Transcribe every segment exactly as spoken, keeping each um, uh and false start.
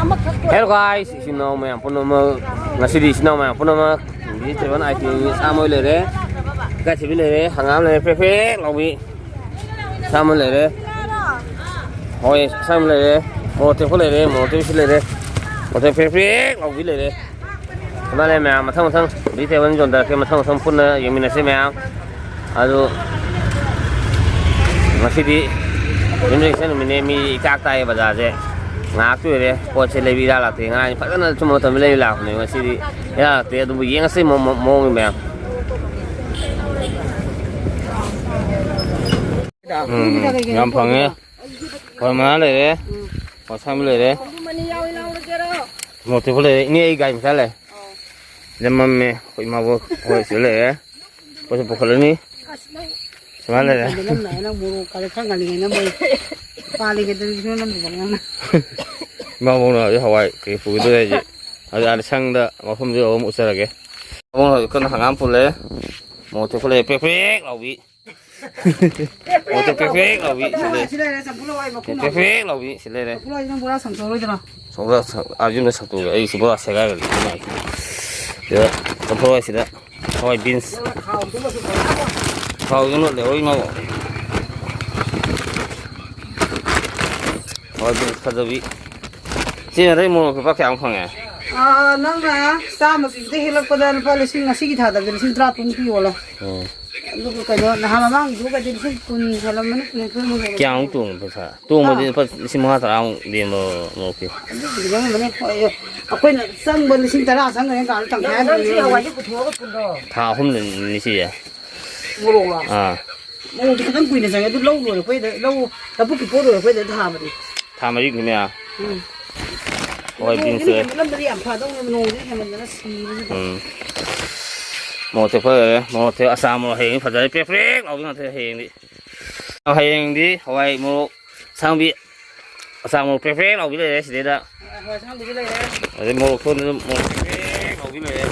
Hello guys, ꯏꯆꯤꯟ ꯏꯅꯥꯎ ꯃꯌꯥꯝ ꯄꯨꯝꯅꯃꯛ, ꯉꯁꯤꯗꯤ ꯏꯆꯤꯟ ꯏꯅꯥꯎ ꯃꯌꯥꯝ ꯄꯨꯝꯅꯃꯛ vegetable item ꯁꯥ ꯃꯣꯏ ꯂꯩꯔꯦ, ꯏꯀꯥꯏꯊꯤꯕꯤ ꯂꯩꯔꯦ, ꯍꯪꯒꯥꯝ ꯂꯩꯔꯦ, ꯄ꯭ꯔꯦꯛ ꯄ꯭ꯔꯦꯛ ꯂꯥꯎꯕꯤ, ꯁꯥ ꯃꯣꯏ ꯂꯩꯔꯦ, ꯍꯣꯏ, ꯁꯥ ꯃꯣꯏ ꯂꯩꯔꯦ, ꯃꯣꯔꯣꯛ ꯑꯇꯦꯛꯄ ꯂꯩꯔꯦ, ꯃꯣꯔꯣꯛ ꯑꯇꯦꯛꯄꯁꯨ ꯂꯩꯔꯦ, ꯃꯣꯔꯣꯛ ꯑꯇꯦꯛꯄ ꯄ꯭ꯔꯦꯛ ꯄ꯭ꯔꯦꯛ ꯂꯥꯎꯕꯤ ꯂꯩꯔꯦ꯫ ꯃꯥꯅꯦ ꯃꯌꯥꯝ, ꯃꯊꯪ ꯃꯊꯪ vegetable ꯌꯣꯟꯊꯔꯛꯀꯦ, ꯃꯊꯪ ꯃꯊꯪ ꯄꯨꯟꯅ ꯌꯦꯡꯃꯤꯟꯅꯁꯤ ꯃꯌꯥꯝ꯫ ꯑꯗꯨ ꯉꯁꯤꯗꯤ ꯌꯨꯝꯖꯀꯩꯁ ꯅꯨꯃꯤꯠꯅꯦ, ꯃꯤ ꯏꯇꯥꯛ ꯇꯥꯏꯌꯦ ꯕꯖꯥꯔꯁꯦ꯫ ꯉꯥꯏꯍꯥꯛꯇꯤ ꯑꯣꯏꯔꯦ ꯄꯣꯠꯁꯦ ꯂꯩꯕ ꯏꯔꯥꯛ ꯂꯥꯛꯇꯦ꯫ ꯉꯔꯥꯡ ꯐꯖꯅ ꯆꯨꯝꯕ ꯃꯇꯝꯗ ꯂꯩꯕ ꯂꯥꯛꯄꯅꯦ, ꯉꯁꯤꯗꯤ ꯏꯔꯥꯛ ꯂꯥꯛꯇꯦ꯫ ꯑꯗꯨꯕꯨ ꯌꯦꯡꯉꯁꯤ ꯃꯑꯣꯡ ꯃꯑꯣꯡ ꯃꯌꯥꯝ꯫ ꯎꯝ, ꯌꯥꯝ ꯐꯪꯉꯦ꯫ ꯍꯣꯏ, ꯃꯅꯥ ꯂꯩꯔꯦ꯫ ꯍꯣꯏ, ꯑꯁꯥꯡꯕꯤ ꯂꯩꯔꯦ꯫ ꯃꯣꯇꯤꯐ ꯂꯩꯔꯦ꯫ ꯏꯅꯦ, ꯑꯩ ꯒꯥꯔꯤ ꯃꯆꯥ ꯂꯩ꯫ ꯌꯥꯝ ꯃꯝꯃꯦ꯫ ꯑꯩꯈꯣꯏ ꯏꯃꯥꯕꯣꯛ ꯍꯣꯏ ꯁꯤꯗ ꯂꯩꯔꯦ꯫ ꯑꯩꯈꯣꯏꯁꯨ ꯄꯨꯈꯠꯂꯅꯤ꯫ ꯁꯨꯃꯥꯏꯅ ꯂꯩꯔꯦ꯫ ꯅꯪ ꯃꯣꯔꯣꯛ ꯀꯥꯂꯦ ꯈꯔ ꯉꯜꯂꯤꯉꯩ ꯅꯝꯕꯩ꯫ ꯄꯥꯜꯂꯤꯉꯩꯗꯗꯤ ꯁꯨꯡꯅꯝ ꯅꯝꯗꯕ ꯑꯉꯥꯡꯅ꯫ ꯏꯃꯥꯕꯣꯛꯅ ꯍꯧꯖꯤꯛ ꯍꯋꯥꯏ ꯀꯩ ꯄꯨꯈꯤꯗꯣꯏ ꯍꯥꯏꯁꯦ꯫ ꯑꯗꯨ ꯑꯥꯗ ꯁꯪꯗ ꯃꯐꯝꯗꯨꯗ ꯑꯃꯨꯛ ꯎꯠꯆꯔꯒꯦ꯫ ꯏꯃꯥꯕꯣꯛꯅ ꯍꯧꯖꯤꯛ ꯀꯟꯅ ꯍꯪꯒꯥꯝ ꯄꯨꯜꯂꯦ꯫ ꯃꯣꯔꯣꯛ ꯑꯇꯦꯛꯄ ꯂꯩꯔꯦ ꯄ꯭ꯔꯦꯛ ꯄ꯭ꯔꯦꯛ ꯂꯥꯎꯕꯤ꯫ ꯃꯣꯔꯣꯛ ꯑꯇꯦꯛꯄ ꯄ꯭ꯔꯦꯛ ꯄ꯭ꯔꯦꯛ ꯂꯥꯎꯕꯤ ꯁꯤ ꯂꯩꯔꯦ꯫ ꯁꯤ ꯂꯩꯔꯦ, ꯆꯝꯐꯨꯠ ꯍꯋꯥꯏ ꯃꯀꯨ ꯄ꯭ꯔꯦꯛ ꯃꯥꯜꯂꯦ꯫ ꯄ꯭ꯔꯦꯛ ꯂꯥꯎꯕꯤ ꯁꯤ ꯂꯩꯔꯦ꯫ ꯆꯝꯐꯨꯠ ꯍꯋꯥꯏꯁꯤ ꯅꯪ ꯕꯣꯔꯥ ꯁꯪ ꯇꯧꯔꯣꯏꯗ꯭ꯔꯣ? ꯁꯣꯝꯗ ꯑꯥ, ꯌꯨꯝꯗ ꯁꯛꯇꯣꯛꯑꯒ ꯑꯩ ꯁꯤ ꯕꯣꯔꯥ ꯁꯦꯒꯥꯏꯔꯒ ꯂꯩ꯫ ꯁꯤꯗ ꯆꯝꯐꯨꯠ ꯍꯋꯥꯏꯁꯤꯗ ꯍꯋꯥꯏ ꯕꯤꯟꯁ꯫ ꯊꯥꯎꯗꯨꯅ ꯂꯩꯍꯧꯔꯤ ꯃꯥꯕꯨ꯫ ꯍꯋꯥꯏ ꯕꯤꯟꯁ ꯐꯖꯕꯤ꯫ ꯆꯦ, ꯑꯗꯩ ꯃꯣꯔꯣꯛ ꯂꯨꯄꯥ ꯀꯌꯥꯃꯨꯛ ꯐꯪꯉꯦ? ꯑꯥ, ꯅꯪꯅ ꯆꯥꯝꯃ ꯄꯤꯕꯗ ꯍꯦꯜꯂꯛꯄꯗ ꯂꯨꯄꯥ ꯂꯤꯁꯤꯡ, ꯉꯁꯤꯒꯤ ꯊꯥꯗꯗꯤ ꯂꯤꯁꯤꯡ ꯇꯔꯥ ꯇꯔꯨꯛ ꯌꯣꯜꯂꯦ꯫ ꯎꯝ꯫ ꯑꯗꯨꯒ ꯀꯩꯅꯣ, ꯅꯍꯥꯟ ꯃꯃꯥꯡꯒꯤꯗꯨꯒꯗꯤ ꯂꯤꯁꯤꯡ ꯀꯨꯟ ꯍꯦꯜꯂꯝꯃꯅꯤ, ꯀꯨꯟꯅꯤꯊꯣꯏꯃꯨꯛ ꯍꯦꯜꯂꯝꯃꯅꯤ꯫ ꯀꯌꯥꯃꯨꯛ ꯇꯣꯡꯉꯤ ꯄꯩꯁꯥ? ꯇꯣꯡꯕꯗꯤ ꯑꯥ꯫ ꯂꯨꯄꯥ ꯂꯤꯁꯤꯡ ꯃꯉꯥ ꯇꯔꯥꯃꯨꯛ ꯂꯦꯝꯕ ꯃꯣꯔꯣꯛꯀꯤ꯫ ꯑꯗꯨꯕꯨꯗꯤ ꯈꯪꯉꯝꯃꯅꯤ꯫ ꯑꯩꯈꯣꯏꯅ ꯆꯪꯕ ꯂꯤꯁꯤꯡ ꯇꯔꯥ ꯆꯪꯈ꯭ꯔꯦ ꯀꯥꯟꯗ ꯇꯪꯈꯥꯏ ꯑꯃ ꯂꯦꯝꯃꯦ꯫ ꯊꯥ ꯑꯍꯨꯝꯗꯅꯤ ꯁꯤꯁꯦ꯫ ꯃꯣꯔꯣꯛꯂꯣ? ꯑꯥ꯫ ꯃꯣꯔꯣꯛꯇꯤ ꯈꯤꯇꯪ ꯀꯨꯏꯅ ꯆꯪꯉꯦ꯫ ꯑꯗꯨ ꯂꯧ ꯂꯣꯏꯔꯛꯄꯩꯗ, ꯂꯧ ꯂꯧꯕꯨꯛꯀꯤ ꯄꯣꯠ ꯂꯣꯏꯔꯛꯄꯩꯗ ꯊꯥꯕꯅꯤ꯫ ꯊꯥ ꯃꯔꯤꯒꯤꯅꯦ꯫ ꯎꯝ꯫ ꯍꯣꯏ, ꯅꯣꯡꯁꯤꯅ ꯕꯤꯟꯁꯁꯦ꯫ ꯍꯦꯟꯃꯟꯂꯝꯗ꯭ꯔꯗꯤ ꯌꯥꯝ ꯐꯗꯧꯅꯦꯕ, ꯅꯣꯡꯁꯤꯅ ꯍꯦꯟꯃꯟꯗꯅ ꯁꯤꯕꯁꯤꯗ꯫ ꯎꯝ꯫ ꯃꯣꯔꯣꯛ ꯇꯦꯛꯄ ꯂꯩꯔꯦ, ꯃꯣꯔꯣꯛ ꯇꯦꯛ-, ꯑꯆꯥꯔ ꯃꯣꯔꯣꯛ ꯍꯌꯦꯡ ꯐꯖꯔꯦ, ꯄ꯭ꯔꯦꯛ ꯄ꯭ꯔꯦꯛ ꯂꯥꯎꯕꯤ ꯉꯥꯛꯇ ꯍꯌꯦꯡꯗꯤ꯫ ꯍꯌꯦꯡꯗꯤ ꯍꯋꯥꯏ ꯃꯣꯔꯣꯛ ꯑꯁꯥꯡꯕꯤ, ꯑꯆꯥꯔ ꯃꯣꯔꯣꯛ ꯄ꯭ꯔꯦꯛ ꯄ꯭ꯔꯦꯛ ꯂꯥꯎꯕꯤ ꯂꯩꯔꯦ ꯁꯤꯗꯩꯗ꯫ ꯍꯣꯏ, ꯑꯁꯥꯡꯕꯤꯁꯨ ꯂꯩꯔꯦ꯫ ꯑꯗꯩ ꯃꯣꯔꯣꯛ ꯊꯣꯠꯅ ꯃꯣꯔꯣꯛ ꯄ꯭ꯔꯦꯛ ꯄ꯭ꯔꯦꯛ ꯂꯥꯎꯕꯤ ꯂꯩꯔꯦ꯫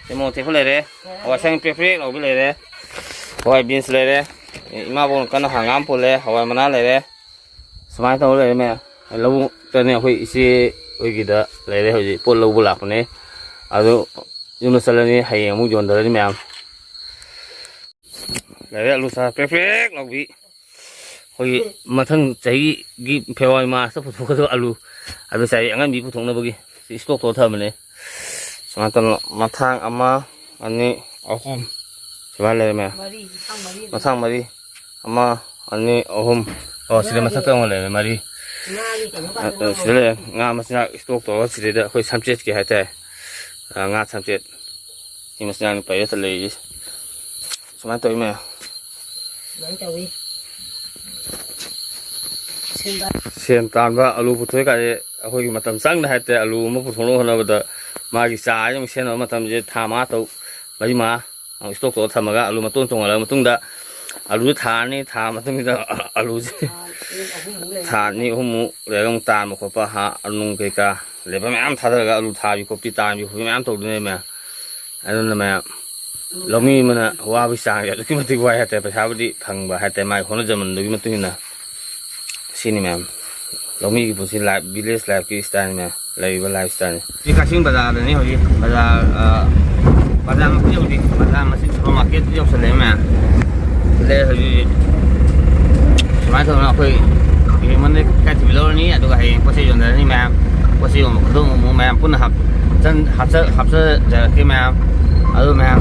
ꯁꯤ ꯃꯣꯔꯣꯛ ꯇꯦꯛꯄ ꯂꯩꯔꯦ, ꯍꯋꯥꯏ ꯑꯁꯥꯡꯕꯤ ꯄ꯭ꯔꯦꯛ ꯄ꯭ꯔꯦꯛ ꯂꯥꯎꯕꯤ ꯂꯩꯔꯦ, ꯍꯋꯥꯏ ꯕꯤꯟꯁ ꯂꯩꯔꯦ, ꯏꯃꯥꯕꯣꯛꯅ ꯀꯟꯅ ꯍꯪꯒꯥꯝ ꯄꯨꯜꯂꯦ, ꯍꯋꯥꯏ ꯃꯅꯥ ꯂꯩꯔꯦ꯫ ꯁꯨꯃꯥꯏꯅ ꯇꯧꯔ ꯂꯩꯔꯦ ꯃꯌꯥꯝ꯫ ꯂꯧꯕꯨꯛꯇꯅꯦ ꯑꯩꯈꯣꯏ ꯏꯆꯦ ꯑꯩꯈꯣꯏꯒꯤꯗ ꯂꯩꯔꯦ ꯍꯧꯖꯤꯛ, ꯄꯣꯠ ꯂꯧꯕ ꯂꯥꯛꯄꯅꯦ꯫ ꯑꯗꯨ ꯌꯨꯝꯗ ꯆꯠꯂꯅꯤ, ꯍꯌꯦꯡ ꯑꯃꯨꯛ ꯌꯣꯟꯊꯔꯅꯤ ꯃꯌꯥꯝ꯫ ꯂꯩꯔꯦ ꯑꯂꯨ ꯁꯥ ꯄ꯭ꯔꯦꯛ ꯄ꯭ꯔꯦꯛ ꯂꯥꯎꯕꯤ꯫ ꯑꯩꯈꯣꯏꯒꯤ ꯃꯊꯪ ꯆꯍꯤꯒꯤ ꯐꯦꯕ꯭ꯔꯨꯋꯥꯔꯤ ꯃꯥꯔꯁꯇ ꯄꯨꯊꯣꯛꯀꯗꯕ ꯑꯂꯨ, ꯑꯗꯨ ꯆꯥꯏ ꯑꯉꯟꯕꯤ ꯄꯨꯊꯣꯛꯅꯕꯒꯤ ꯁꯤ ꯏꯁꯇꯣꯛ ꯇꯧꯔ ꯊꯝꯕꯅꯦ꯫ ꯁꯨꯃꯥꯏꯅ ꯇꯧꯅ ꯃꯊꯥꯡ ꯑꯃ, ꯑꯅꯤ, ꯑꯍꯨꯝ ꯁꯨꯃꯥꯏꯅ ꯂꯩꯔꯝꯃꯦ꯫ ꯃꯔꯤ, ꯃꯊꯥꯡ ꯃꯔꯤ꯫ ꯃꯊꯥꯡ ꯃꯔꯤ, ꯑꯃ, ꯑꯅꯤ, ꯑꯍꯨꯝ꯫ ꯑꯣ, ꯁꯤꯗ ꯃꯊꯛꯇ ꯑꯃ ꯂꯩꯔꯦ, ꯃꯔꯤ꯫ ꯉꯥꯒꯤ ꯀꯩꯅꯣ ꯑ, ꯀꯥꯇꯨ ꯑ, ꯁꯤꯗ ꯂꯩꯔꯦ꯫ ꯉꯥ ꯃꯆꯤꯟꯖꯥꯛ ꯏꯁꯇꯣꯛ ꯇꯧꯔꯒ ꯁꯤꯗꯩꯗ ꯑꯩꯈꯣꯏ ꯁꯝꯆꯦꯠꯀꯤ ꯍꯥꯏꯇꯥꯔꯦ꯫ ꯑ, ꯉꯥ ꯁꯝꯆꯦꯠ꯫ ꯁꯤ ꯃꯆꯤꯟꯖꯥꯛꯅꯤ ꯄꯩꯔ ꯂꯩꯔꯤꯁꯦ꯫ ꯁꯨꯃꯥꯏꯅ ꯇꯧꯋꯤ ꯃꯌꯥꯝ꯫ ꯁꯨꯃꯥꯏꯅ ꯇꯧꯋꯤ꯫ ꯁꯦꯟ ꯇꯥꯟꯕ ꯑꯂꯨ ꯄꯨꯊꯣꯛꯏ ꯀꯥꯏꯁꯦ ꯑꯩꯈꯣꯏꯒꯤ ꯃꯇꯝ ꯆꯪꯅ ꯍꯥꯏꯇꯥꯔꯦ꯫ ꯑꯂꯨ ꯑꯃ ꯄꯨꯊꯣꯛꯅꯕ ꯍꯣꯠꯅꯕꯗ ꯃꯥꯒꯤ ꯆꯥ ꯍꯥꯏꯅ ꯑꯃꯨꯛ ꯁꯦꯝꯅꯕ ꯃꯇꯝꯁꯦ ꯊꯥ ꯃꯉꯥ ꯇꯔꯨꯛ, ꯃꯔꯤ ꯃꯉꯥ ꯑꯃꯨꯛ ꯏꯁꯇꯣꯛ ꯇꯧꯔ ꯊꯝꯃꯒ ꯑꯂꯨ ꯃꯇꯣꯟ ꯆꯣꯡꯍꯜꯂꯕ ꯃꯇꯨꯡꯗ ꯑꯂꯨꯁꯦ ꯊꯥ ꯑꯅꯤ, ꯊꯥ ꯃꯇꯨꯡꯁꯤꯗ ꯑꯂꯨꯁꯦ ꯊꯥ ꯑꯅꯤ ꯑꯍꯨꯝꯃꯨꯛ ꯂꯩꯔꯒ ꯊꯥ ꯑꯅꯤ ꯑꯍꯨꯝꯃꯨꯛ ꯂꯩꯔꯒ ꯑꯃꯨꯛ ꯇꯥꯟꯕ ꯈꯣꯠꯄ, ꯍꯥ, ꯅꯨꯡ ꯀꯩꯀꯥ ꯂꯦꯕꯔ ꯃꯌꯥꯝ ꯊꯥꯗꯔꯒ ꯑꯂꯨ ꯊꯥꯕꯤ ꯈꯣꯠꯄꯤ, ꯇꯥꯟꯕꯤ ꯈꯣꯠꯄꯤ ꯃꯌꯥꯝ ꯇꯧꯗꯣꯏꯅꯦ ꯃꯌꯥꯝ꯫ ꯑꯗꯨꯅ ꯃꯌꯥꯝ, ꯂꯧꯃꯤ ꯑꯃꯅ ꯋꯥꯕꯒꯤ ꯆꯥꯡꯁꯦ ꯑꯗꯨꯛꯀꯤ ꯃꯇꯤꯛ ꯋꯥꯏ ꯍꯥꯏꯇꯥꯔꯦ꯫ ꯄꯩꯁꯥꯕꯨꯗꯤ ꯐꯪꯕ ꯍꯥꯏꯇꯥꯔꯦ, ꯃꯥꯒꯤ ꯍꯣꯠꯅꯖꯃꯟꯗꯨꯒꯤ ꯃꯇꯨꯡ ꯏꯟꯅ꯫ ꯁꯤꯅꯤ ꯃꯌꯥꯝ, ꯂꯧꯃꯤꯒꯤ ꯄꯨꯟꯁꯤ, ꯂꯥꯏꯐ, ꯚꯤꯂꯦꯖ ꯂꯥꯏꯐꯀꯤ ꯁ꯭ꯇꯥꯏꯜꯅꯤ ꯃꯌꯥꯝ, ꯂꯩꯔꯤꯕ ꯂꯥꯏꯐ ꯁ꯭ꯇꯥꯏꯜꯅꯤ꯫ ꯁꯤ ꯀꯛꯆꯤꯡ ꯕꯖꯥꯔꯗꯅꯤ ꯍꯧꯖꯤꯛ꯫ ꯕꯖꯥꯔ, ꯑ, ꯕꯖꯥꯔ ꯃꯄꯨꯗꯤ ꯍꯧꯖꯤꯛ ꯕꯖꯥꯔ ꯃꯁꯤ ꯁꯨꯄꯔ ꯃꯥꯔꯀꯦꯠ ꯌꯧꯁꯜꯂꯛꯑꯦ ꯃꯌꯥꯝ꯫ ꯑꯗꯩ ꯍꯧꯖꯤꯛ ꯁꯨꯃꯥꯏꯅ ꯇꯧꯗꯅ ꯑꯩꯈꯣꯏ ꯏꯃꯨꯡꯗ ꯏꯀꯥꯏ ꯊꯤꯕꯤ ꯂꯧꯔꯅꯤ, ꯑꯗꯨꯒ ꯍꯌꯦꯡ ꯄꯣꯠ ꯆꯩ ꯌꯣꯟꯊꯔꯅꯤ ꯃꯌꯥꯝ꯫ ꯄꯣꯠ ꯆꯩ ꯌꯣꯟꯕ ꯈꯨꯗꯣꯡ ꯑꯃꯨꯛ ꯃꯌꯥꯝ ꯄꯨꯟꯅ ꯍꯥꯞ-, ꯆꯟ-, ꯍꯥꯞꯆ-, ꯍꯥꯞꯆꯖꯔꯛꯀꯦ ꯃꯌꯥꯝ꯫ ꯑꯗꯨ ꯃꯌꯥꯝ,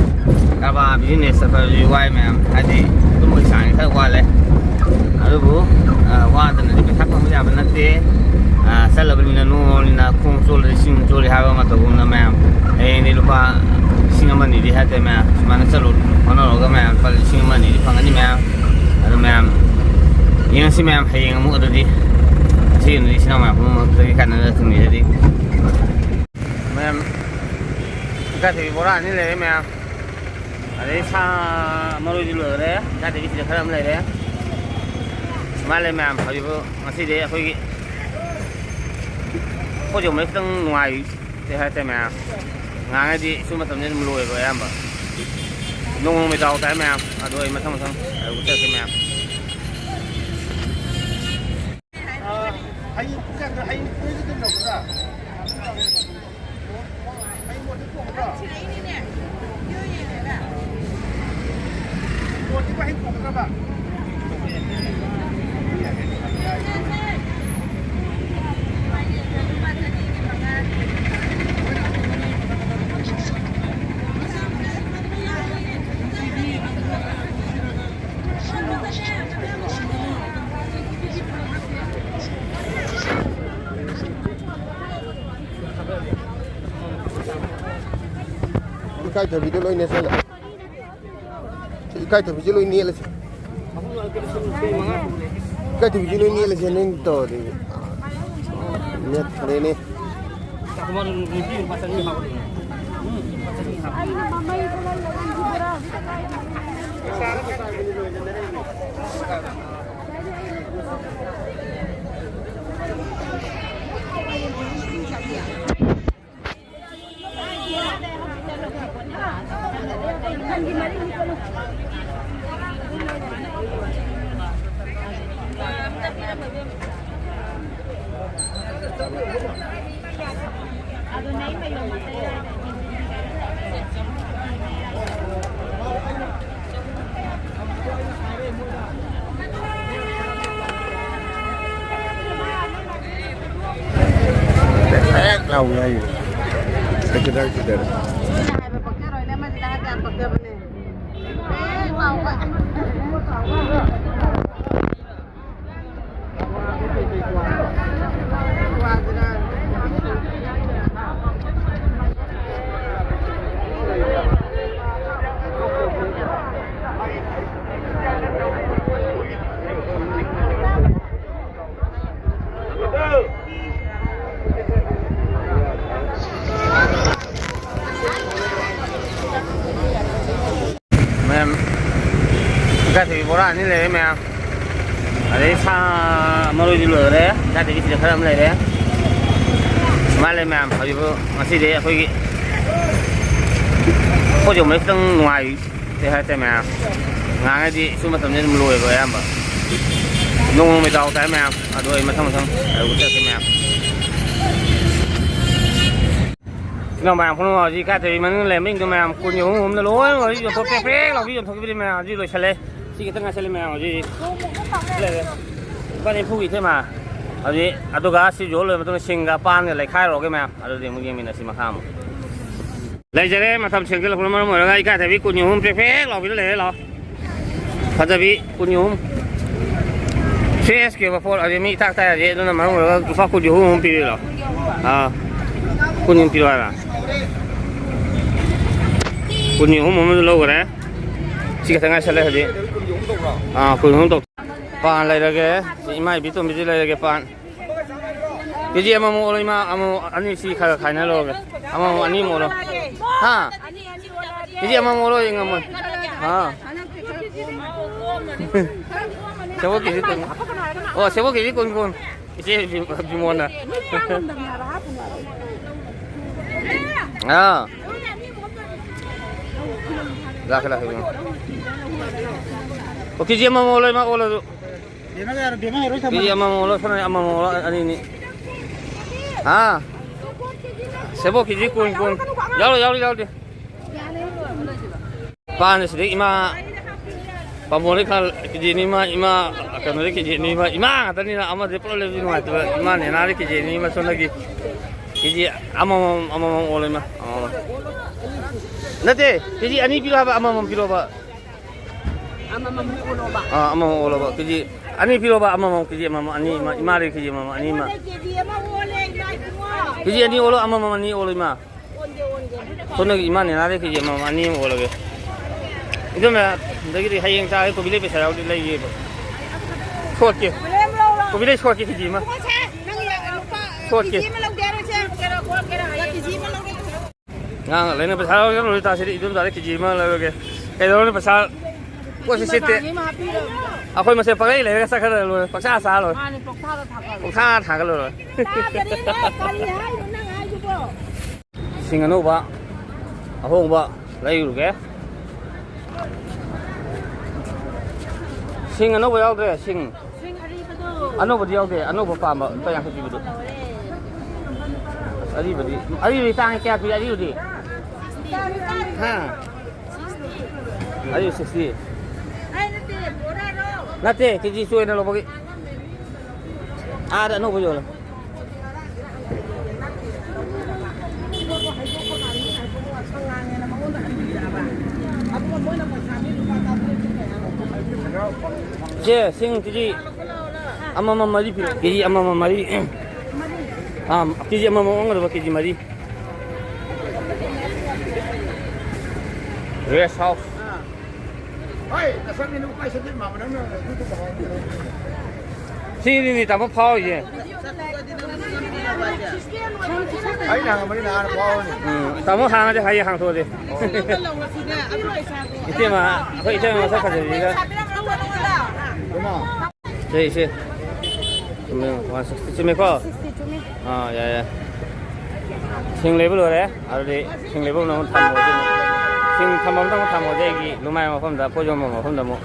ꯀꯔꯕꯥꯔ ꯕꯤꯖꯤꯅꯦꯁ ꯆꯠꯄꯗꯤ ꯋꯥꯏ ꯃꯌꯥꯝ, ꯍꯥꯏꯗꯤ ꯇꯨꯝꯕꯒꯤ ꯆꯥꯡꯁꯦ ꯈꯔ ꯋꯥꯠꯂꯦ꯫ ꯑꯗꯨꯕꯨ, ꯑ, ꯋꯥꯗꯅꯗꯤ ꯄꯩꯁꯥ ꯐꯪꯕ ꯌꯥꯕ ꯅꯠꯇꯦ꯫ ꯑ, ꯆꯠꯂꯕꯅꯤꯅ, ꯅꯣꯡꯃꯅꯤꯅ ꯈꯣꯡ ꯆꯣꯠꯂꯗꯤ ꯆꯤꯡ ꯆꯣꯠꯂꯤ ꯍꯥꯏꯕ ꯑꯃ ꯇꯧꯒꯨꯝꯅ ꯃꯌꯥꯝ, ꯍꯌꯦꯡꯗꯤ ꯂꯨꯄꯥ ꯂꯤꯁꯤꯡ ꯑꯃ ꯑꯅꯤꯗꯤ ꯍꯥꯏꯇꯥꯔꯦ ꯃꯌꯥꯝ, ꯁꯨꯃꯥꯏꯅ ꯆꯠꯂꯨ ꯍꯣꯠꯅꯔꯨꯔꯒ ꯃꯌꯥꯝ ꯂꯨꯄꯥ ꯂꯤꯁꯤꯡ ꯑꯃ ꯑꯅꯤꯗꯤ ꯐꯪꯒꯅꯤ ꯃꯌꯥꯝ꯫ ꯑꯗꯨ ꯃꯌꯥꯝ ꯌꯦꯡꯉꯁꯤ ꯃꯌꯥꯝ, ꯍꯌꯦꯡ ꯑꯃꯨꯛ꯫ ꯑꯗꯨꯗꯤ ꯉꯁꯤꯒꯤꯗꯤ ꯏꯆꯤꯟ ꯏꯅꯥꯎ ꯃꯌꯥꯝ ꯄꯨꯝꯅꯃꯛꯇꯒꯤ ꯀꯥꯟꯅꯔ ꯊꯨꯡꯅꯖꯔꯤ꯫ ꯃꯌꯥꯝ, ꯏꯀꯥꯏꯊꯕꯤ ꯕꯣꯔꯥ ꯑꯅꯤ ꯂꯩꯔꯦ ꯃꯌꯥꯝ꯫ ꯑꯗꯩ ꯁꯥ ꯃꯔꯣꯏꯁꯨ ꯂꯣꯏꯈꯔꯦ꯫ ꯏꯀꯥꯏꯊꯕꯤ ꯁꯤꯗ ꯈꯔ ꯑꯃ ꯂꯩꯔꯦ꯫ ꯁꯨꯃꯥꯏꯅ ꯂꯩ ꯃꯌꯥꯝ꯫ ꯍꯧꯖꯤꯛꯐꯥꯎ ꯉꯁꯤꯗꯤ ꯑꯩꯈꯣꯏꯒꯤ ꯄꯣꯠ ꯌꯣꯟꯕꯁꯦ ꯈꯤꯇꯪ ꯅꯨꯡꯉꯥꯏꯇꯦ ꯍꯥꯏꯇꯥꯔꯦ ꯃꯌꯥꯝ꯫ ꯉꯥꯡꯉꯗꯤ ꯁꯨꯝ ꯃꯇꯝꯁꯦ ꯑꯗꯨꯝ ꯂꯣꯏꯕ ꯑꯌꯥꯝꯕ꯫ ꯅꯣꯡ ꯅꯣꯡꯃꯩ ꯗꯥꯎ ꯇꯥꯏ ꯃꯌꯥꯝ꯫ ꯑꯗꯣ ꯑꯩ ꯃꯊꯪ ꯃꯊꯪ ꯑꯗꯨꯝ ꯎꯠꯆꯔꯛꯀꯦ ꯃꯌꯥꯝ꯫ ꯑ, ꯍꯌꯦꯡ ꯄꯨꯡ ꯀꯌꯥꯗ, ꯍꯌꯦꯡ ꯄꯨꯡ ꯀꯌꯥꯗ ꯇꯧꯒꯗ꯭ꯔꯥ? ꯏꯀꯥꯏꯊꯕꯤꯗꯣ ꯂꯣꯏ ꯅꯦꯠꯁꯜꯂꯦ꯫ ꯏꯀꯥꯏꯊꯕꯤꯁꯦ ꯂꯣꯏ ꯅꯦꯠꯂꯁꯦ꯫ ꯏꯀꯥꯏꯊꯕꯤꯁꯦ ꯂꯣꯏ ꯅꯦꯠꯂꯁꯦ, ꯅꯪ ꯇꯧꯔꯗꯤ꯫ ꯅꯦꯠꯈ꯭ꯔꯦꯅꯦ꯫ ꯍꯦꯛ ꯂꯥꯎꯏ ꯍꯥꯏꯌꯦ꯫ Secretary secretary. ꯃꯌꯥꯝ, ꯏꯀꯥꯏꯊꯕꯤ ꯕꯣꯔꯥ ꯑꯅꯤ ꯂꯩꯔꯦ ꯃꯌꯥꯝ꯫ ꯑꯗꯩ ꯁꯥ ꯃꯔꯣꯏꯗꯤ ꯂꯣꯏꯈꯔꯦ꯫ ꯏꯀꯥꯏꯊꯕꯤ ꯁꯤꯗ ꯈꯔ ꯑꯃ ꯂꯩꯔꯦ꯫ ꯃꯥ ꯂꯩ ꯃꯌꯥꯝ꯫ ꯍꯧꯖꯤꯛꯄꯨ ꯉꯁꯤꯗꯤ ꯑꯩꯈꯣꯏꯒꯤ ꯄꯣꯠ ꯌꯣꯟꯕꯗ ꯈꯤꯇꯪ ꯅꯨꯡꯉꯥꯏ꯫ ꯀꯩ ꯍꯥꯏꯇꯥꯔꯦ ꯃꯌꯥꯝ, ꯉꯥꯡꯉꯗꯤ ꯁꯨꯝ ꯃꯇꯝꯁꯦ ꯑꯗꯨꯝ ꯂꯣꯏꯕ ꯑꯌꯥꯝꯕ꯫ ꯅꯣꯡ ꯅꯣꯡꯃꯩ ꯗꯥꯎ ꯇꯥꯏ ꯃꯌꯥꯝ꯫ ꯑꯗꯣ ꯑꯩ ꯃꯊꯪ ꯃꯊꯪ ꯑꯗꯨ ꯎꯠꯆꯔꯛꯀꯦ ꯃꯌꯥꯝ꯫ ꯁꯤꯅ ꯃꯌꯥꯝ ꯄꯨꯝꯅꯃꯛ ꯍꯧꯖꯤꯛ ꯏꯀꯥꯏꯊꯕꯤ ꯃꯅꯨꯡꯗ ꯂꯩꯔꯝꯕꯁꯤꯡꯗꯣ ꯃꯌꯥꯝ ꯀꯨꯟꯒꯤ ꯑꯍꯨꯝ ꯑꯍꯨꯝꯗ ꯂꯣꯏꯅ ꯍꯧꯖꯤꯛ ꯌꯣꯟꯊꯣꯛ ꯄ꯭ꯔꯦꯛ ꯄ꯭ꯔꯦꯛ ꯂꯥꯎꯕꯤ ꯌꯣꯟꯊꯣꯛꯈꯤꯕꯗꯤ ꯃꯌꯥꯝ ꯍꯧꯖꯤꯛ ꯂꯣꯏꯁꯜꯂꯦ꯫ ꯁꯤ ꯈꯛꯇ ꯉꯥꯏꯁꯜꯂꯦ ꯃꯌꯥꯝ ꯍꯧꯖꯤꯛ꯫ ꯂꯩꯔꯦ꯫ ꯂꯨꯄꯥ ꯅꯤꯐꯨꯒꯤ ꯏꯊꯦ ꯃꯥ꯫ ꯍꯧꯖꯤꯛ ꯑꯗꯨꯒ ꯁꯤ ꯌꯣꯜ ꯂꯣꯏꯔ ꯃꯇꯨꯡꯗ ꯁꯤꯡꯒ ꯄꯥꯟꯒ ꯂꯩꯈꯥꯏꯔꯨꯔꯒꯦ ꯃꯌꯥꯝ꯫ ꯑꯗꯨꯗꯤ ꯑꯃꯨꯛ ꯌꯦꯡꯃꯤꯟꯅꯁꯤ ꯃꯈꯥ ꯑꯃꯨꯛ꯫ ꯂꯩꯖꯔꯦ, ꯃꯇꯝ ꯁꯦꯡꯖꯜꯂꯛꯄꯅ ꯃꯔꯝ ꯑꯣꯏꯔꯒ ꯏꯀꯥꯏꯊꯕꯤ ꯀꯨꯟꯒꯤ ꯑꯍꯨꯝ ꯄ꯭ꯔꯦꯛ ꯄ꯭ꯔꯦꯛ ꯂꯥꯎꯕꯤꯗ ꯂꯩꯔꯦ꯫ ꯂꯥꯛꯑꯣ꯫ ꯐꯖꯕꯤ ꯀꯨꯟꯒꯤ ꯑꯍꯨꯝ꯫ ꯐ꯭ꯔꯦꯁꯀꯤ ꯑꯣꯏꯕ ꯄꯣꯠ ꯍꯧꯖꯤꯛ ꯃꯤ ꯏꯇꯥꯛ ꯇꯥꯏ ꯍꯧꯖꯤꯛ, ꯑꯗꯨꯅ ꯃꯔꯝ ꯑꯣꯏꯔꯒ ꯂꯨꯄꯥ ꯀꯨꯟꯒꯤ ꯑꯍꯨꯝ ꯑꯍꯨꯝ ꯄꯤꯕꯤꯔꯣ꯫ ꯑꯥ꯫ ꯀꯨꯟ ꯑꯍꯨꯝ ꯄꯤꯔꯣ ꯍꯥꯏꯔ? ꯀꯨꯟꯒꯤ ꯑꯍꯨꯝ ꯑꯃꯁꯨ ꯂꯧꯈ꯭ꯔꯦ꯫ ꯁꯤ ꯈꯛꯇ ꯉꯥꯏꯁꯜꯂꯦ ꯍꯧꯖꯤꯛ꯫ ꯑꯥ, ꯀꯨꯟ ꯑꯍꯨꯝ ꯇꯧ-, ꯄꯥꯟ ꯂꯩꯔꯒꯦ꯫ ꯁꯤ ꯏꯃꯥ ꯏꯕꯤ ꯇꯣꯝꯕꯤꯁꯤ ꯂꯩꯔꯒꯦ, ꯄꯥꯟ꯫ ꯀꯦ ꯖꯤ ꯑꯃꯃꯝ ꯑꯣꯜꯂꯣ ꯏꯃꯥ, ꯑꯃꯃꯝ ꯑꯅꯤ ꯁꯤ ꯈꯔ ꯈꯥꯏꯅ ꯂꯧꯔꯒꯦ꯫ ꯑꯃꯃꯝ ꯑꯅꯤ ꯑꯃꯨꯛ ꯑꯣꯜꯂꯣ꯫ ꯍꯥ? ꯀꯦ ꯖꯤ ꯑꯃꯃꯝ ꯑꯣꯜꯂꯣ, ꯑꯩ ꯉꯝꯃꯣꯏ꯫ ꯑꯥ꯫ ꯁꯦꯕꯣꯠ ꯀꯦ ꯖꯤ ꯀꯨꯟ꯫ ꯑꯣ, ꯁꯦꯕꯣꯠ ꯀꯦ ꯖꯤ ꯀꯨꯟ, ꯀꯨꯟ꯫ ꯏꯆꯦ ꯕꯤ-, ꯕꯤꯃꯣꯟꯅ꯫ ꯑꯥ꯫ ꯂꯥꯛꯀꯦ, ꯂꯥꯛꯀꯦ, ꯕꯤꯃꯣꯟ꯫ ꯑꯣ, ꯀꯦ ꯖꯤ ꯑꯃꯃꯝ ꯑꯣꯜꯂꯣ, ꯏꯃꯥ, ꯑꯣꯜꯂꯣ ꯑꯗꯨ꯫ ꯕꯦꯝꯃ ꯌꯥꯔꯣꯏ, ꯕꯦꯝꯃ ꯌꯥꯔꯣꯏ, ꯊꯝꯃꯣ꯫ ꯀꯦ ꯖꯤ ꯑꯃꯃꯝ ꯑꯣꯜꯂꯣ, ꯁꯣꯝꯗ ꯑꯃꯃꯝ ꯑꯣꯜꯂꯣ, ꯑꯅꯤ, ꯑꯅꯤ꯫ ꯍꯥ? ꯁꯦꯕꯣꯠ ꯀꯦ ꯖꯤ ꯀꯨꯟ, ꯀꯨꯟ꯫ ꯌꯥꯎꯔꯣꯏ, ꯌꯥꯎꯔꯣꯏ, ꯌꯥꯎꯗꯦ꯫ ꯄꯥꯟꯁꯤꯗꯤ ꯏꯃꯥ ꯄꯥꯝꯕꯣꯝꯗꯩ ꯈꯔ ꯀꯦ ꯖꯤ ꯑꯅꯤ ꯏꯃꯥ, ꯏꯃꯥ ꯀꯩꯅꯣꯗꯩ ꯀꯦ ꯖꯤ ꯑꯅꯤ ꯏꯃꯥ, ꯏꯃꯥ ꯉꯥꯛꯇꯅꯤꯅ ꯑꯃꯗꯤ ꯄꯨꯂꯞ ꯂꯩꯕꯗꯤ ꯅꯨꯡꯉꯥꯏꯇꯕ꯫ ꯏꯃꯥ ꯅꯦꯅꯥꯗꯩ ꯀꯦ ꯖꯤ ꯑꯅꯤ ꯑꯃ ꯁꯣꯝꯗꯒꯤ ꯀꯦ ꯖꯤ ꯑꯃꯃꯝ, ꯑꯃꯃꯝ ꯑꯣꯜꯂꯦ ꯏꯃꯥ, ꯑꯃꯃꯝ꯫ ꯅꯠꯇꯦ, ꯀꯦ ꯖꯤ ꯑꯅꯤ ꯄꯤꯔꯣ ꯍꯥꯏꯕ, ꯑꯃꯃꯝ ꯄꯤꯔꯣꯕ꯫ ꯑꯃꯃꯝ ꯑꯣꯜꯂꯣꯕ꯫ ꯑꯥ, ꯑꯃꯃꯝ ꯑꯣꯜꯂꯣꯕ꯫ ꯀꯦ ꯖꯤ ꯑꯅꯤ ꯄꯤꯔꯣꯕ, ꯑꯃꯃꯝ ꯀꯦ ꯖꯤ ꯑꯃꯃꯝ, ꯑꯅꯤ ꯑꯃ, ꯏꯃꯥꯗꯒꯤ ꯀꯦ ꯖꯤ ꯑꯃꯃꯝ, ꯑꯅꯤ ꯑꯃ꯫ ꯑꯩꯉꯣꯟꯗ ꯀꯦ ꯖꯤ ꯑꯃ ꯑꯣꯜꯂꯦ, ꯏꯃꯥ ꯏꯕꯨꯡꯉꯣ꯫ ꯀꯦ ꯖꯤ ꯑꯅꯤ ꯑꯣꯜꯂꯣ, ꯑꯃꯃꯝ ꯑꯅꯤ ꯑꯣꯜꯂꯣ, ꯏꯃꯥ꯫ ꯑꯣꯟꯒꯦ, ꯑꯣꯟꯒꯦ꯫ ꯁꯣꯝꯗꯒꯤ ꯏꯃꯥ ꯅꯦꯅꯥꯗꯒꯤ ꯀꯦ ꯖꯤ ꯑꯃꯃꯝ, ꯑꯅꯤ ꯑꯃ ꯑꯣꯜꯂꯒꯦ꯫ ꯏꯗꯣꯝꯆꯥ, ꯑꯗꯒꯤꯗꯤ ꯍꯌꯦꯡ ꯆꯥꯔꯒꯦ, ꯀꯣꯕꯤ ꯂꯩ ꯄꯩꯁꯥ ꯌꯥꯎꯗꯤ ꯂꯩꯒꯦꯕ꯫ ꯁꯣꯠꯀꯦ꯫ ꯀꯣꯕꯤ ꯂꯩ ꯁꯣꯠꯀꯦ, ꯀꯦ ꯖꯤ ꯑꯃ꯫ ꯏꯕꯨꯡꯉꯣ, ꯁꯦ, ꯅꯪ ꯂꯨꯄꯥ ꯁꯣꯠꯀꯦ꯫ ꯀꯦ ꯖꯤ ꯑꯃ ꯂꯧꯒꯦ ꯍꯥꯏꯔꯣ, ꯁꯦ? ꯀꯦ ꯖꯤ ꯑꯃ ꯂꯧꯒꯦ꯫ ꯉꯥꯡ ꯂꯩꯅ ꯄꯩꯁꯥ ꯂꯧꯔ ꯂꯣꯏ ꯇꯥꯁꯤꯗꯤ, ꯏꯗꯣꯝꯆꯥꯗ ꯀꯦ ꯖꯤ ꯑꯃ ꯂꯧꯔꯒꯦ꯫ ꯀꯩꯗꯧꯔꯅꯤ ꯄꯩꯁꯥ? ꯄꯣꯠꯁꯤ ꯁꯤꯠꯇꯦ꯫ ꯃꯆꯥꯅꯤ ꯑꯃ ꯍꯥꯞꯄꯤꯔꯣ꯫ ꯑꯩꯈꯣꯏ ꯃꯁꯦꯟ ꯄꯪꯂꯩ ꯂꯩꯔꯒ ꯆꯠꯈ꯭ꯔ ꯂꯣꯏꯔꯦ꯫ ꯄꯪꯆꯥ ꯆꯥ ꯂꯣꯏꯔꯦ꯫ ꯃꯥꯅꯦ, ꯄꯪꯊꯥꯗ ꯊꯥꯒꯠꯂꯣ꯫ ꯄꯪꯊꯥ ꯊꯥꯒꯠ ꯂꯣꯏꯔꯦ꯫ ꯇꯥꯗꯔꯦꯅꯦ, ꯀꯔꯤ ꯍꯥꯏꯅꯣ ꯅꯪ ꯍꯥꯏꯗꯨꯕꯣ? ꯁꯤꯡ ꯑꯅꯧꯕ, ꯑꯍꯣꯡꯕ ꯂꯩꯔꯨꯒꯦ꯫ ꯁꯤꯡ ꯑꯅꯧꯕ ꯌꯥꯎꯗ꯭ꯔꯦ, ꯁꯤꯡ꯫ ꯁꯤꯡ ꯑꯔꯤꯕꯗꯣ꯫ ꯑꯅꯧꯕꯗꯤ ꯌꯥꯎꯗꯦ, ꯑꯅꯧꯕ ꯄꯥꯝꯕ, ꯂꯨꯄꯥ ꯌꯥꯡꯈꯩ ꯄꯤꯕꯗꯣ꯫ ꯂꯧꯔꯦ꯫ ꯑꯔꯤꯕꯗꯤ, ꯑꯔꯤꯕꯗꯤ ꯇꯥꯡꯉꯦ, ꯀꯌꯥ ꯄꯤ ꯑꯔꯤꯕꯗꯤ? ꯍꯥ? ꯑꯔꯤꯕ sixty꯫ ꯅꯠꯇꯦ, ꯀꯦ ꯖꯤ ꯆꯣꯏꯅ ꯂꯧꯕꯒꯤ꯫ ꯑꯥꯗ ꯑꯅꯧꯕ ꯌꯣꯜꯂꯦ꯫ ꯆꯦ, ꯁꯤꯡ ꯀꯦ ꯖꯤ ꯑꯃꯃꯝ ꯃꯔꯤ ꯄꯤꯔꯣ꯫ ꯀꯦ ꯖꯤ ꯑꯃꯃꯝ ꯃꯔꯤ꯫ ꯑꯥ, ꯀꯦ ꯖꯤ ꯑꯃꯃꯝ ꯑꯣꯟꯒꯗꯕ ꯀꯦ ꯖꯤ ꯃꯔꯤ꯫ Rest house. ꯑꯥ꯫ ꯍꯣꯏ, ꯅꯁꯛꯅꯤꯅ ꯎꯄꯥꯏ ꯁꯠꯇꯤ ꯃꯥꯃ ꯅꯪꯅ ꯑꯗꯨꯗꯨ ꯇꯧꯍꯧꯗꯦ꯫ ꯁꯤꯅꯤꯅꯦ ꯇꯥꯃꯣ ꯐꯥꯎꯔꯤꯁꯦ꯫ ꯑꯩꯅ ꯍꯪꯕꯅꯤ ꯅꯍꯥꯟ ꯐꯥꯎꯔꯅꯤ꯫ ꯎꯝ, ꯇꯥꯃꯣ ꯍꯥꯡꯉꯗꯤ ꯍꯥꯏꯌꯦ, ꯍꯥꯡꯇꯣꯛꯑꯗꯤ꯫ ꯏꯇꯩꯃ, ꯑꯩꯈꯣꯏ ꯏꯇꯩꯃ ꯃꯁꯛ ꯐꯖꯕꯤꯒ꯫ ꯀꯩꯅꯣ? ꯁꯦ, ꯏꯆꯦ꯫ ꯆꯨꯝꯃꯦ, ꯋꯥꯟ ꯁꯤꯛꯁꯇꯤ ꯆꯨꯝꯃꯦꯀꯣ? ꯁꯤꯛꯁꯇꯤ ꯆꯨꯝꯃꯦ꯫ ꯑꯥ, ꯌꯥꯏ, ꯌꯥꯏ꯫ ꯁꯤꯡ ꯂꯩꯕ ꯂꯣꯏꯔꯦ꯫ ꯑꯗꯨꯗꯤ ꯁꯤꯡ ꯂꯩꯕ ꯑꯃ ꯊꯝꯃꯣ꯫ ꯁꯤꯡ ꯊꯝꯐꯝꯗ ꯑꯃꯨꯛ ꯊꯝꯃꯣꯁꯦ, ꯑꯩꯒꯤ ꯂꯨꯃꯥꯏ ꯃꯐꯝꯗ, ꯄꯣꯠ ꯌꯣꯟꯕ ꯃꯐꯝꯗ ꯑꯃꯨꯛ꯫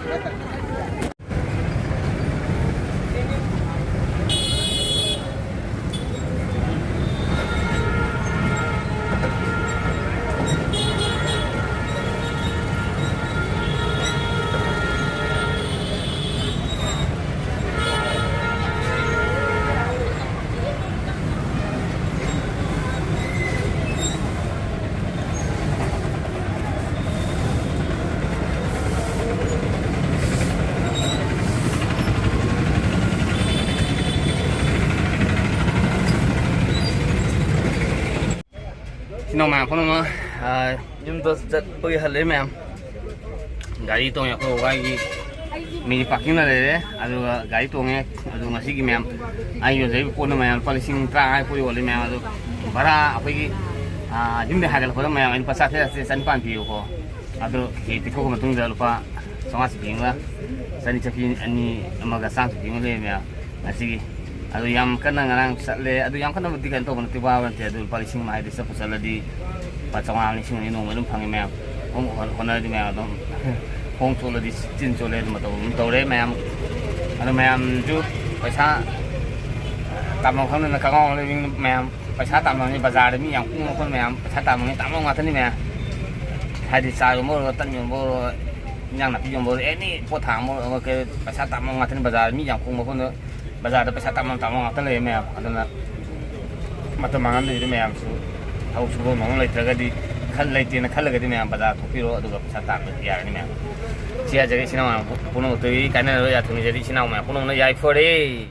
ꯏꯆꯤꯟ ꯏꯅꯥꯎ ꯃꯌꯥꯝ ꯄꯨꯝꯅꯃꯛ, ꯑ, ꯌꯨꯝꯗ ꯆꯠꯄꯒꯤ ꯍꯜꯂꯛꯑꯦ ꯃꯌꯥꯝ꯫ ꯒꯥꯔꯤ ꯇꯣꯡꯉꯦ ꯑꯩꯈꯣꯏ ꯕꯕꯥꯒꯤ ꯃꯤꯅꯤ ꯄꯥꯔꯀꯤꯡꯗ ꯂꯩꯔꯦ꯫ ꯑꯗꯨꯒ ꯒꯥꯔꯤ ꯇꯣꯡꯉꯦ꯫ ꯑꯗꯨ ꯉꯁꯤꯒꯤ ꯃꯌꯥꯝ ꯑꯩ ꯌꯣꯟꯖꯔꯤꯕ ꯄꯣꯠꯅ ꯃꯌꯥꯝ ꯂꯨꯄꯥ ꯂꯤꯁꯤꯡ ꯇꯔꯥꯃꯉꯥ ꯄꯣꯠ ꯌꯣꯜꯂꯦ ꯃꯌꯥꯝ꯫ ꯑꯗꯨ ꯚꯔꯥ ꯑꯩꯈꯣꯏꯒꯤ, ꯑ, ꯌꯨꯝꯗ ꯍꯥꯏꯒꯠꯂꯛꯄꯗ ꯃꯌꯥꯝ ꯑꯩ ꯂꯨꯄꯥ ꯆꯥꯇ꯭ꯔꯦꯠ, ꯆꯥꯇ꯭ꯔꯦꯠ, ꯆꯅꯤꯄꯥꯟ ꯄꯤꯌꯨꯀꯣ꯫ ꯑꯗꯨ ꯍꯦꯛ ꯄꯤꯊꯣꯛꯈ꯭ꯔ ꯃꯇꯨꯡꯗ ꯂꯨꯄꯥ ꯆꯥꯝꯃꯉꯥ ꯆꯞꯄꯤ ꯑꯃꯒ ꯆꯅꯤ ꯆꯞꯄꯤ ꯑꯅꯤ ꯑꯃꯒ ꯆꯥꯝꯃ ꯆꯞꯄꯤ ꯑꯃ ꯂꯩꯔꯝꯃꯦ ꯉꯁꯤꯒꯤ꯫ ꯑꯗꯨ ꯌꯥꯝ ꯀꯟꯅ ꯉꯔꯥꯡ ꯆꯠꯂꯦ꯫ ꯑꯗꯨ ꯌꯥꯝ ꯀꯟꯅꯕꯨꯗꯤ ꯀꯩꯅꯣ ꯇꯧꯕ ꯅꯠꯇꯦ, ꯋꯥꯕ ꯅꯠꯇꯦ꯫ ꯑꯗꯨ ꯂꯨꯄꯥ ꯂꯤꯁꯤꯡ ꯑꯃ ꯍꯥꯏꯗꯤ ꯆꯠꯄꯨ ꯆꯠꯂꯗꯤ ꯂꯨꯄꯥ ꯆꯥꯝꯃꯉꯥ, ꯂꯤꯁꯤꯡ ꯑꯅꯤ ꯅꯣꯡꯃ ꯑꯗꯨꯝ ꯐꯪꯉꯤ ꯃꯌꯥꯝ꯫ ꯍꯣꯝ ꯍꯣꯠ-, ꯍꯣꯠꯅꯔꯗꯤ ꯃꯌꯥꯝ ꯑꯗꯨꯝ ꯈꯣꯡ ꯆꯣꯠꯂꯗꯤ ꯆꯤꯟ ꯆꯣꯠꯂꯦ ꯑꯗꯨ ꯃꯇꯧ ꯑꯗꯨꯝ ꯇꯧꯔꯦ ꯃꯌꯥꯝ꯫ ꯑꯗꯨ ꯃꯌꯥꯝꯁꯨ ꯄꯩꯁꯥ ꯇꯥꯟꯐꯝ ꯈꯪꯗꯅ ꯀꯪꯉꯥꯎ ꯑꯃ ꯂꯩꯕꯅꯤ ꯃꯌꯥꯝ꯫ ꯄꯩꯁꯥ ꯇꯥꯟꯐꯝꯅꯤ ꯕꯖꯥꯔꯗ ꯃꯤ ꯌꯥꯝ ꯀꯨꯡꯕ ꯈꯣꯠꯄ ꯃꯌꯥꯝ ꯄꯩꯁꯥ ꯇꯥꯟꯐꯝꯅꯤ ꯇꯥꯟꯐꯝ ꯉꯥꯛꯇꯅꯤ ꯃꯌꯥꯝ꯫ ꯍꯥꯏꯗꯤ ꯆꯥ ꯌꯣꯟꯕ ꯑꯣꯏꯔꯣ, ꯇꯟ ꯌꯣꯟꯕ ꯑꯣꯏꯔꯣ, ꯏꯟꯖꯥꯡ ꯅꯥꯄꯤ ꯌꯣꯟꯕ ꯑꯣꯏꯔꯣ, ꯑꯦꯅꯤ ꯄꯣꯠ ꯊꯥꯡꯕ ꯑꯣꯏꯔꯣ, ꯀꯩ ꯄꯩꯁꯥ ꯇꯥꯟꯐꯝ ꯉꯥꯛꯇꯅꯤ ꯕꯖꯥꯔꯗ ꯃꯤ ꯌꯥꯝ ꯀꯨꯡꯕ ꯃꯐꯝꯗ꯫ ꯕꯖꯥꯔꯗ ꯄꯩꯁꯥ ꯇꯥꯟꯐꯝ ꯇꯥꯟꯐꯝ ꯉꯥꯛꯇ ꯂꯩꯌꯦ ꯃꯌꯥꯝ꯫ ꯑꯗꯨꯅ ꯃꯇꯝ ꯃꯥꯡꯍꯟꯗꯕꯤꯗ ꯃꯌꯥꯝꯁꯨ ꯊꯕꯛ ꯁꯨꯐꯝ ꯅꯣꯝꯐꯝ ꯂꯩꯇ꯭ꯔꯒꯗꯤ, ꯈꯜ-, ꯂꯩꯇꯦꯅ ꯈꯜꯂꯒꯗꯤ ꯃꯌꯥꯝ ꯕꯖꯥꯔ ꯊꯣꯛꯄꯤꯔꯣ, ꯑꯗꯨꯒ ꯄꯩꯁꯥ ꯇꯥꯟꯕ ꯌꯥꯔꯅꯤ ꯃꯌꯥꯝ꯫ ꯁꯤ ꯍꯥꯏꯖꯔꯤ ꯏꯆꯤꯟ ꯏꯅꯥꯎ ꯃꯌꯥꯝ ꯄꯨꯝꯅꯃꯛꯇꯒꯤ ꯀꯥꯟꯅꯔꯣꯏ ꯌꯥꯊꯪ ꯅꯤꯖꯔꯤ ꯏꯆꯤꯟ ꯏꯅꯥꯎ ꯃꯌꯥꯝ ꯄꯨꯝꯅꯃꯛꯅ ꯌꯥꯏꯐꯔꯦ꯫